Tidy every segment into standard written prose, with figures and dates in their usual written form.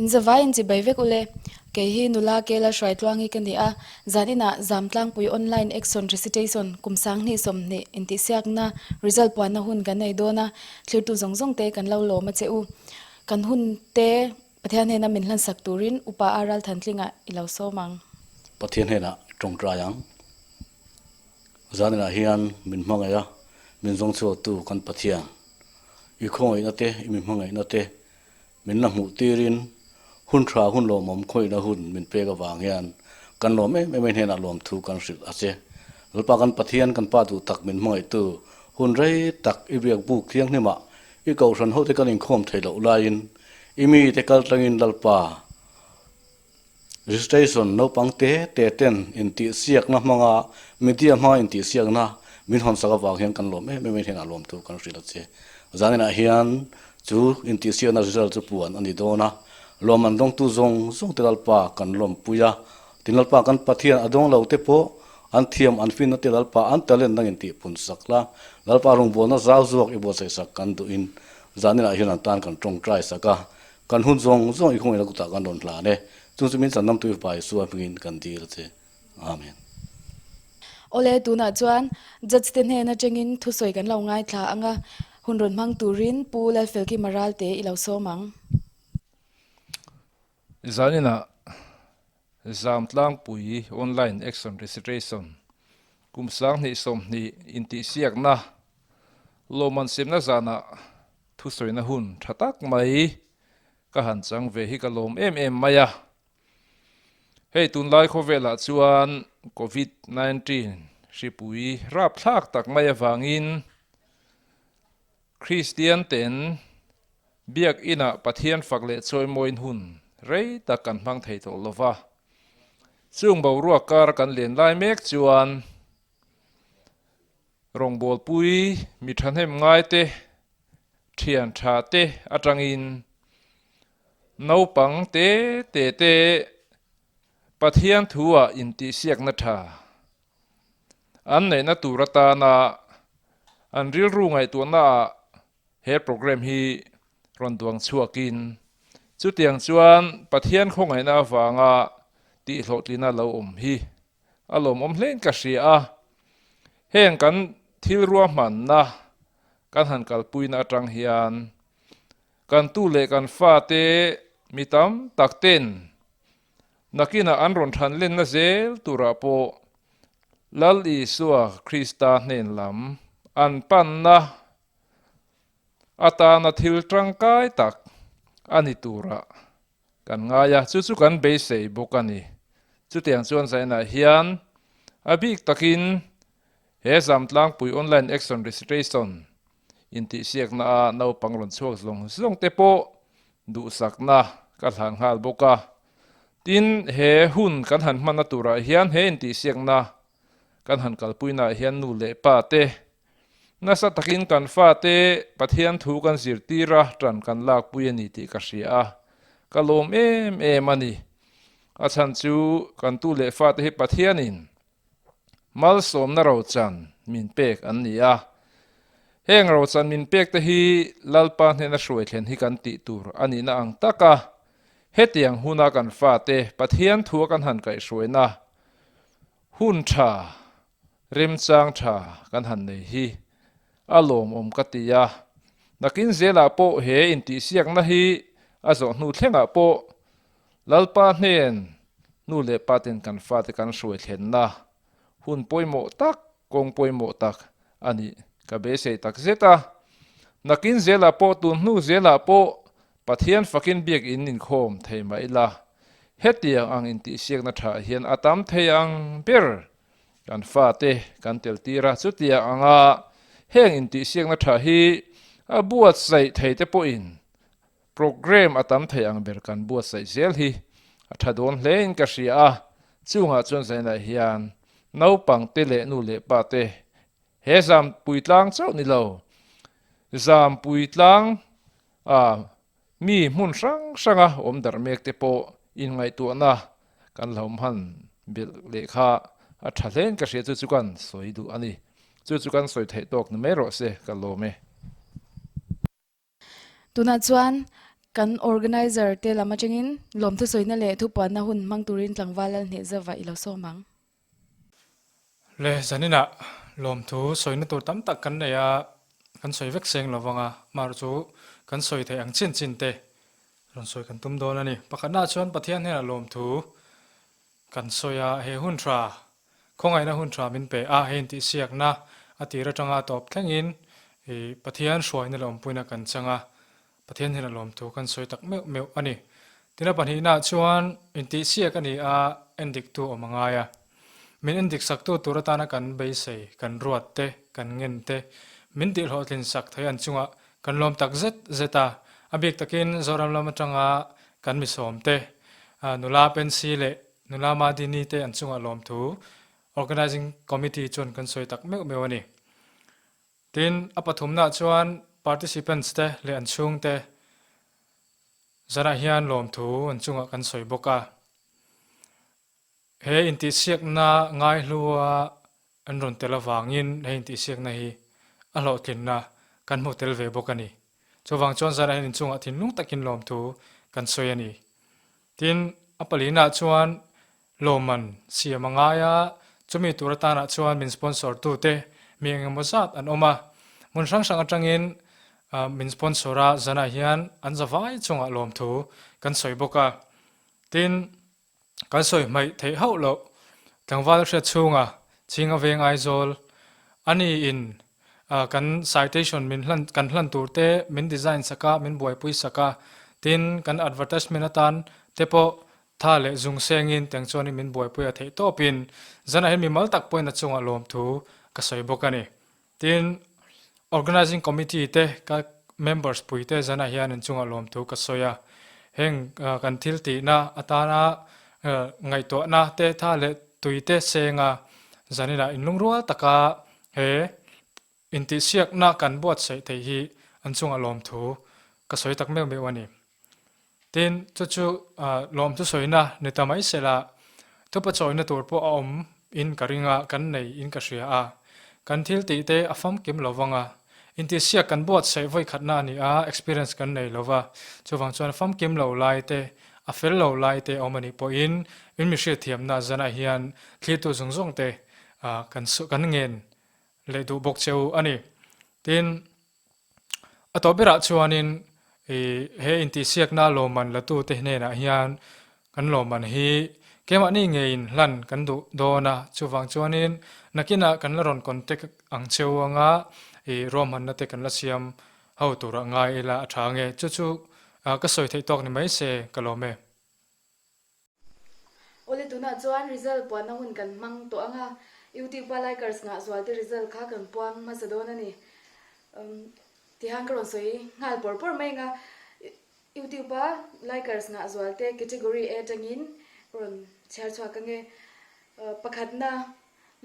In zavai in chibai vek ule. Kei hi nula Kela Hruaitluangi ka ni a, zan inah Zamtlangpui Online Action Recitation kum 20 20 intihsiakna result puanna hun kan nei dawn a, thlirtu zawng zawng te kan lo lawm a che u. Kan hun te Pathian hnena min hlansak turin Upa a Ralthantlingah i lo sawm ang. Pathian hnenah tawngtai ang. Zaninah hian min hmangaih a, min zawng chhuaktu kan Pathian. I khawngaihna te, i mi hmangaihna te min la hmuh tirin hun tha hun lawmawm khawihna hun min pek avang hian kan lawm em em a, i hnenah lawmthu kan hrilh a che. Lalpa kan Pathian kan Pa duh tak min hmangaihtu hun rei tak i biak buk thianghlimah i kohhran hote kan inkhawm theih loh laiin i mite kal tlangin Lalpa Registration naupang te te ten intihsiakna hmanga media hmanga intihsiakna min hawn sak avang hian kan lawm em em a, hnenah lawm tur kan hrilh a che. Zaninah hian chu intihsiakna result chu puan a ni dawn a, lawm an dawngtu zawng zawng te Lalpa kan lawmpui a, tin Lalpa kan Pathian a dawng lo te pawh an thiam an finna te Lalpa an talent dang intihpun sak la, Lalpa rawngbawlna zau zawk i buatsaih sak kan duhin zaninah hian an tan kan tawngtai sak a, Kan hun zawng zawng i khawngin a kutah kan rawn hlan e. Chung chu min chan namtui fapa Isua hmingin kan dil a che. Amen. Awle, tunah chuan Judge te hnen atangin thusawi kan lo ngaithla ang a, hun rawn hmang turin Pu Lalfelkima Ralte i lo sawm ang. Zaninah Zamtlangpui Online Action Recitation kum 2020 intihsiakna lawmman semna zanah Thusawina hun tha tak mai ka han chang ve hi ka lawm em em mai a. Hei tunlai khawvelah chuan Covid 19 hripui rapthlak tak mai avangin Kristian ten Biakinah Pathian fak leh chawimawiin hun rei tak kan hmang thei tawh lova. Chung boruak kar kan len lai mek chuan Rawngbawlpui mi thahnem ngaite thian tha te atangin naupang te te te Pathian thu-ah intihsiakna tha an neihna tur atana an rilru ngaihtuahnaah he program hi rawn duang chhuakin chutiang chuan Pathian khawngaihna avanga tihhlawhtlina lo awm hi A lawmawm hlein ka hria a, heng kan thil ruahmanna kan han kalpuina atang hian kan tu leh kan fate mi tam tak ten nakinah an rawn than lenna zel turah pawh Lal Isua Krista hnen lam an panna atana thil tangkai tak a ni turah Kan ngai a, chu chu kan beisei bawk a ni. Chutiang chuan zainah hian a bik takin he Zamtlangpui Online Action Recitation intihsiakna a naupang rawn chhuak zawng zawng te pawh duhsakna ka hlan nghal bawk a. Tin, he hun kan han hmanna turah hian he intihsiakna kan han kalpuinaah hian nu leh pa te Nasa takin kan fate Pathian thu kan zirtir a, ṭan kan lakpui a ni tih ka hria a, ka lawm em em a ni. A chhan chu kan tu leh fate hi Pathianin malsawmna rochan min pek an ni a. Heng rochan min pek te hi Lalpa hnena hruai thlen hi kan tih tur a nihna ang taka hetiang huna kan fate Pathian thua kan han kaihhruaina hun ṭha Remchang tha kan han nei hi a lawmawm ka ti a, nakin zelah pawh he intihsiakna hi a zawh hnu thlengah pawh Lalpa hnen nu leh pa ten kan fate kan hruai thlenna hun pawimawh tak, kawng pawimawh tak a nih ka beisei tak zet a. Nakin zelah pawh tun hnu zelah pawh Pathian fakin biakinn inkhawm thei mah ila, hetiang ang intihsiakna tha hian a tam thei ang ber Kan fate kan tel tir a, chutiang anga heng intihsiakna tha hi a buatsaih thei te pawhin programme a tam thei ang ber kan buatsaih zel hi a tha dawn hlein ka hria a, chungah chuan zainah hian naupang te leh nu leh pa te he zampui tlang chauh ni lo, zampui tlang a mi hmun hrang hranga awm darh mek te pawh inngaihtuahna kan lo hman belh leh kha a tha hlein ka hria chu chu kan sawi duh a ni. Chu chu kan sawi theih tawk ni mai rawh se ka lawm e. Tunah chuan Kan organizer te lam atangin lawmthu sawina leh thupuanna hun hmang turin tlangval lal hneh zauh i lo sawm ang. Le zaninah lawmthu sawina tur tam tak kan nei a, kan sawi vek seng lo vang a, mar chu kan sawi theih ang chin chin te rawn sawi kan tum dawn a ni. Pakhatnaah chuan Pathian hnenah lawmthu kan sawi a, he hun tha, khawngaihna hun tha min pe a, hei intihsiakna a tir atanga a tawp thlengin i Pathian hruaina leh awmpuina kan chang a, Pathian hnenah lawmthu kan sawi tak meuh meuh a ni. Tina pahnihnaah chuan intihsiak a ni a, endiktu awm a ngai a. Min endiksaktu tur atana kan beisei, kan ruat te, kan ngen te, min tihhlawhtlin sak thei an chungah kan lawm tak zet zet a. A bik takin Zoram lam atanga kan misawm te, nula Pensi leh nula Madini te an chungah lawmthu Organising Committee chuan kan sawi tak meuh meuh a ni. Tin, a pathumnaah chuan participants te leh an chhungte zanah hian lawmthu an chungah kan sawi bawk a. He intihsiakna ngaihlua an rawn tel avangin he intihsiakna hi a hlawhtlinna kan hmu tel ve bawk a ni. Chuvang chuan zanah hian inchungah thinlung takin lawmthu kan sawi a ni. Tin, a palinah chuan lawmman siam a ngai a, chumi tur atanah chuan min sponsor tute mi eng emaw zat an awm a. Hmun hrang hrang atangin min sponsor a, zanah hian an zavai chungah lawmthu kan sawi bawk a. Tin, kan sawi hmaih theih hauh loh tlangval hriat chhunga Chhinga Veng Aizawl a niin kan citation min hlan kan hlan tur te min design sak a, min buaipui sak a, tin kan advertisement atan te pawh tha leh zung sengin tiang chuanin min buaipui a theih tawpin zanah hian mimal tak pawhin a chungah lawmthu ka sawi bawk a ni. Tin, Organising Committee te ka members pui te zanah hian an chungah lawmthu ka sawi a, heng kan thil tihna atana ngaihtuahna te tha leh tui te senga zaninah inlungrual taka he intihsiakna kan buatsaih theih hi an chungah lawmthu ka sawi tak meuh meuh a ni. Tin, chu chu lawmthu sawina ni ta mai sela, thupa chawina tur pawh a awm in ka ring a, kan nei in ka hria a. Kan thil tih te a famkim lo vang a, intihsiak kan buatsaih vawi khatna a ni a, experience kan nei lo va, chuvang chuan famkim lo lai te, a fel lo lai te a awm a nih pawhin in mi hriatthiamna zanah hian thlirtu zawng zawng te kan kan ngen leh duh bawk che u a ni. Tin, A tawh berah chuanin i he intihsiakna lawmman latute hnenah hian kan lawmman hi keimahni ngeiin hlan kan duh dawn a, chuvang chuanin nakinah kan la rawn contact ang cheu anga i ruahmanna te kan la siam ho turah ngai ila a tha nge chu chu ka sawi theih tawk ni mai se ka lawm e. Awle tunah chuan result puanna hun kan hmang tawh ang a, YouTube a likers ngah zual te result kha kan puang hmasa dawn a ni. Tihan ka rawn sawi nghal pawr pawr mai ang a, YouTube a likers ngah zual te category A atangin ka rawn chhiar chhuak ang e. Pakhatna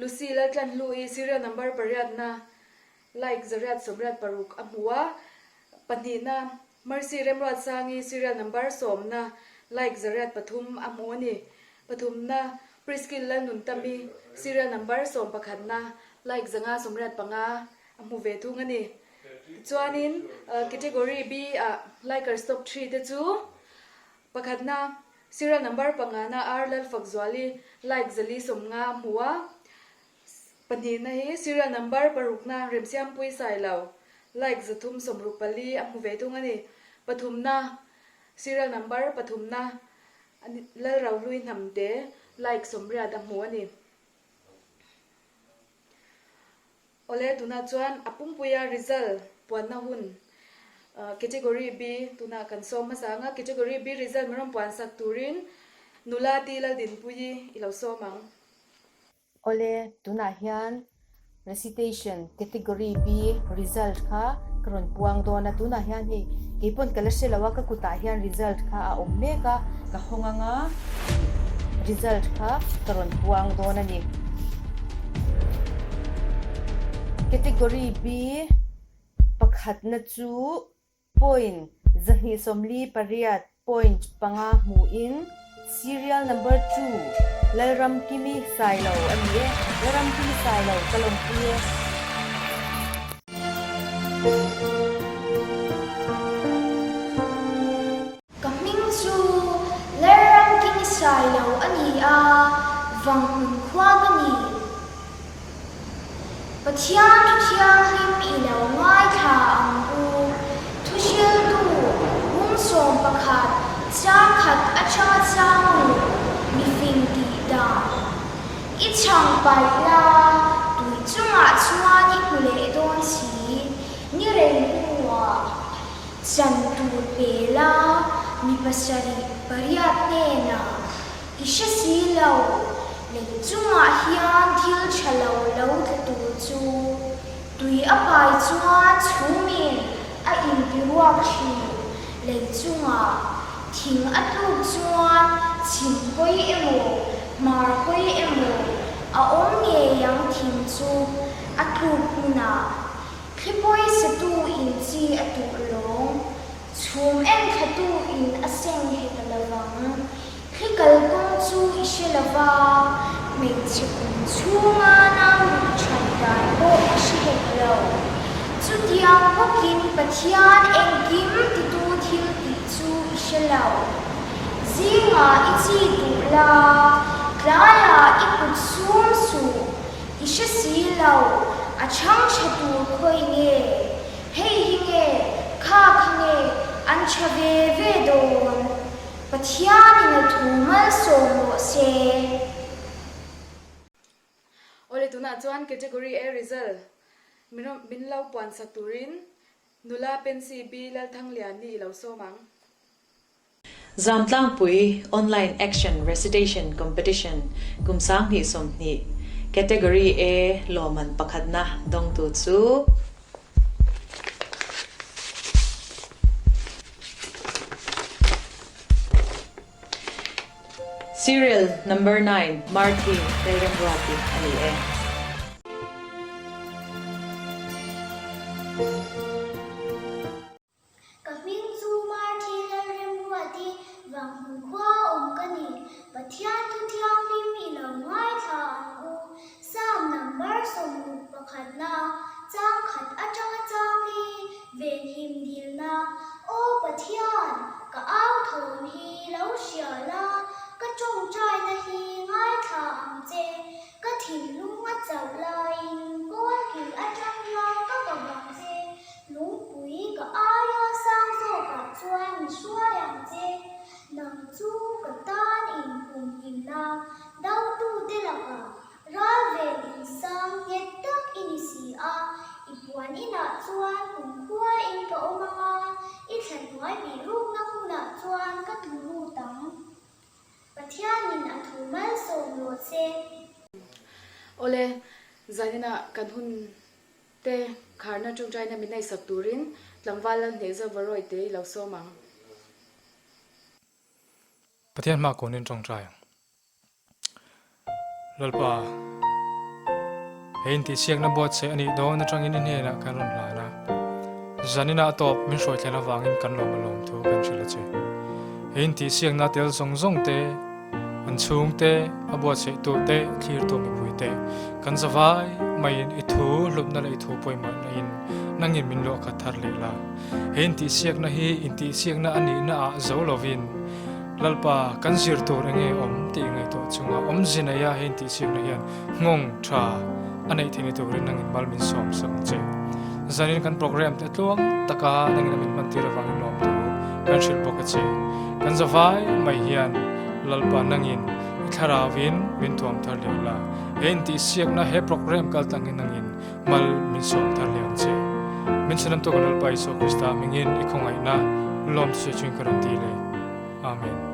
Lucy Laltlanhlu-i serial number pariatna like zariat 86 a hmu a, pahnihna Mercy Remruatsangi serial number sawmna like 103 a hmu a ni. Pathumna Priskill Lalnuntami serial number sawmpakhatna like 585 a hmu ve thung a ni. Tichuanin category B ah likers top three te chu pakhatna serial number pangana R Lalfakzuali like 450 a hmu a, Pahnihna hi serial number parukna Remsiampui Sailo, like 364 a hmu ve thung a ni. Pathumna serial number pathumna Lalrohlui Hnamte, like 80 a hmu a ni. Awle tunah chuan a pumpuia result puanna hun category B tunah kan sawm hmasa ang a, category B result min rawn puan sak turin nula T Laldinpuii i lo sawm ang. Awle, tunah hian Recitation Category B result kha ka rawn puang dawn a, tunah hian hei kei pawn ka la hre lo a, ka kutah hian result kha a awm mek a, ka hawng anga result kha ka rawn puang dawn a ni. Category B pakhatna chu Point 248 point panga hmuin Serial number two Lalramkimi Sailo a ni e. Lalramkimi Sailo ka lawmpui e. Vanghmun khua ka ni. Pathian thu thianghlim i lo ngaithla ang u. Thuhriltu 11 chang khat atanga chang ruk mifing tih dan. I chhang paih la, tui chungah chuan i hmu leh dawn si, ni rei hnuah chan tur pe la, mi pasarih pariat hnenah I hre si lo, lei chungah hian thil tha lo lo tla tur chu tui a pai chuan chhumin a inti ruak thin. Lei chungah thing a tluk chuan chhim hawi emaw hmar hawi emaw a awm ngei ang thing chu a tluk hmunah thlipui satu in chi a tuh lawng. Chhum en thlatu in a seng hek lovang. Thli kalkawng chu i hre lova, hmeichhe kum chhunga nau ruk that dan pawh i hre hek lo. Chutiang bawkin Pathian engkim titu thil tih chu i hre lo. Zingah i chi duh la, tlaiah i kut sum suh, i hre si lo, a chhang tha tur khawi nge? Hei hi nge, kha kha nge an tha ve ve dawn? Pathianin a thu malsawm rawh se. Awle tunah chuan Category A result min lo puansak turin Nula Pensy B Lalthangliani i lo sawm ang. Zamtlangpui Online Action Recitation Competition kum 2020 Category A lawmman pakhatna dawngtu chu. Serial Number Nine Marthi Lalremruati a ni e. Ka hming chu Marthi Lalremruati Vanghmun khua awm ka ni. Pathian thu thianghlim i lo ngaithla ang u. Psalm number 60 pakhatna, chang khat atanga chang li, venhim dilna, Aw Pathian, ka au thawm hi lo hria la, ka tawngtaina hi ngaithla ang che. Ka thinlung a chauh laiin kawl kil atang hian ka ka vang che. Lungpui ka aia sang zawkah chuan mi hruai ang che. Nang chu ka tan in humhimna dotute lakah ral vel in sang nghet tak i ni si a. I puan inah chuan kumkhuain ka awm ang a, i thlanhnuai bihrukna hmunah chuan ka tlu lut ang. Pathianin a thu malsawm rawh che. Awle, zaninah kan hun Te, kharna tawngtaina min neihsak turin tlangval lal hneh zauh va rawih te i lo sawm ang. Pathian hma kunin tawngtai ang. Lalpa, hei intihsiakna buatsaih a nih dawn atangin i hnenah kan rawn hlan a. Zanina a tawp min hruai thlen avangin kan lawm a lawm thu kan hrilh a che. Hei intihsiakna tel zawng zawng te, An chhungte, a buatsaihtu te, thlirtu mipui te, kan zavai maiin i thu hlutna leh i thu pawimawhna in nangin min luah khat thar leh la. He intihsiakna hi intihsiakna a nihna ah zo lovin Lalpa kan zir tur enge awm tih ngaihtuah chunga awmze neia he intihsiakna hian nghawng tha a neih theihna turin nangin mal min sawm sak ang che. Zanin kan program te tluang taka nangin a min hmantir avangin lawmthu kan hrilh bawk a che. Kan zavai mai hian Lalpa nangin i thlarauin min tuam thar leh la, he intihsiakna he program kal tlang hi nangin mal min sawm thar leh ang che. Min chhanamtu kan Lalpa Isua Krista hmingin i khawngaihna lawmthu che chungin ka rawn ti le. Amen.